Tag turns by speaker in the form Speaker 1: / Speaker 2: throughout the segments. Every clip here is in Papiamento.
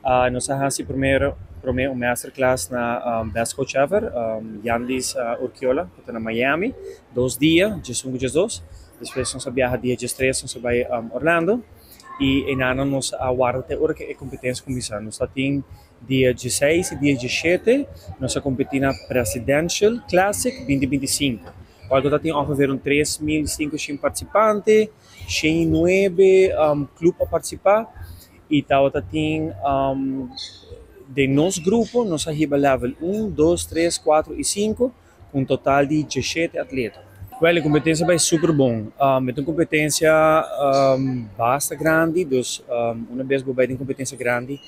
Speaker 1: Nos a hasi prome un masterclass na Best Coach Ever, Yandis Urquiola, ku ta na Miami, 2 dia, 11 ku 12. Despues nos a biaha dia 13, nos a bai Orlando i einan nos a warda te ora ku e kompetensia kuminsá. Nos tin dia 16 i dia 17, nos a kompetí na Presidential Classic 2025. Kual ku tin ongeveer un 3500 partisipante, 109 klup a partisipá i tabata tin den nos grupo, nos a hiba level 1, 2, 3, 4 i 5, un total di 17 atleta. Well, e kompetensia a bai super bon. E un kompetensia basta grandi, dus un bes bo bai den kompetensia grandi,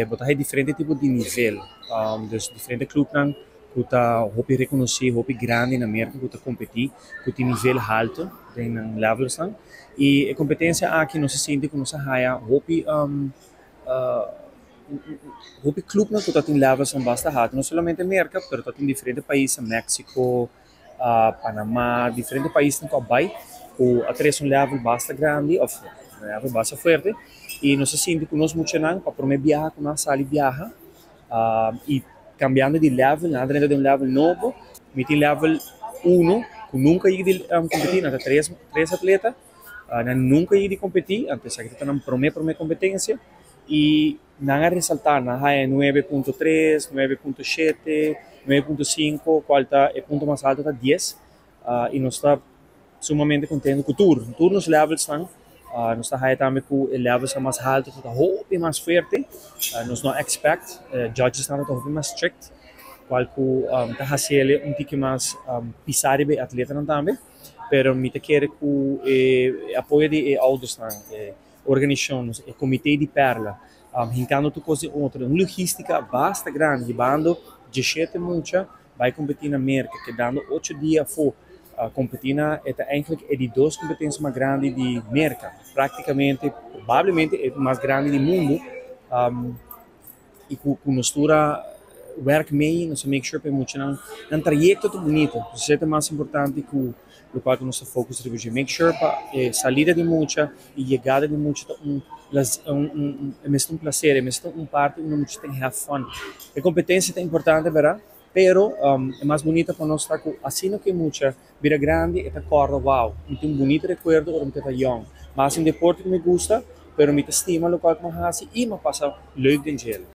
Speaker 1: bo tin diferente tipo di nivel. Dus diferente klupnan ku ta hopi rekonosí, hopi grandi na Merka, ku ta kompetí, ku tin nivel haltu den levels nan. I e kompetensia aki nos a sinti ku nos a haya hopi klupnan ku tin levels basta haltu, no solamente Merka, pero tin diferente pais, Mexico, Panamá, diferente paisnan ku a bai, ku a trese un level basta grandi, òf un level basta fuerte, i nos a sinti ku nos muchanan, pa promé biaha ku nan sali biaha, i kambiando di level, nan a drenta den un level nobo. Mi tin level 1, ku nunka a yega di kompetí, nan ta tres atleta, nan nunka a yega di kompetí, anto esaki ta nan promé kompetensia, i nan a resaltá, nan a haya 9.3, 9.7, 9.5, kual ta e punto mas haltu ta 10, i nos ta sumamente kontentu ku tur nos levels nan. Nos ta haya tambe ku e levels mas haltu ta hopi mas fuerte, nos no expect, judges nan ta hopi mas strict, kual ku ta hasié un tiki mas pisá riba e atletanan tambe, pero mi ta kere ku e apoyo di e oudersnan, e organisashon, e komité di Perla, hinkando tur kos den otro, un logístika basta grandi, hibando 17 mucha bai kompetí na Merka, kedando 8 dia afó, kompetí na, e ta eigenlijk e di dos kompetensia mas grandi di Merka, práktikamente, probablemente e mas grandi di mundu, i ku nos tur a werk mee, nos a make sure pa e muchanan nan trayekto ta bunita. Esei ta mas importante ku lokual ku nos ta focus riba dje. Make sure pa e salida di mucha i yegada di mucha ta un mester un plaser, e mester un parti unda mucha tin have fun. E kompetensia ta importante, bèrdat? Pero e mas bunita pa nos ta ku asina ku e mucha bira grandi, e ta kòrda: "Wow, mi tin un bunita rekuerdo ora mi tabata yòn. Mi a hasi un deporte ku mi gusta, pero mi ta stima lokual ku mi a hasi i mi a pasa leuk den dje."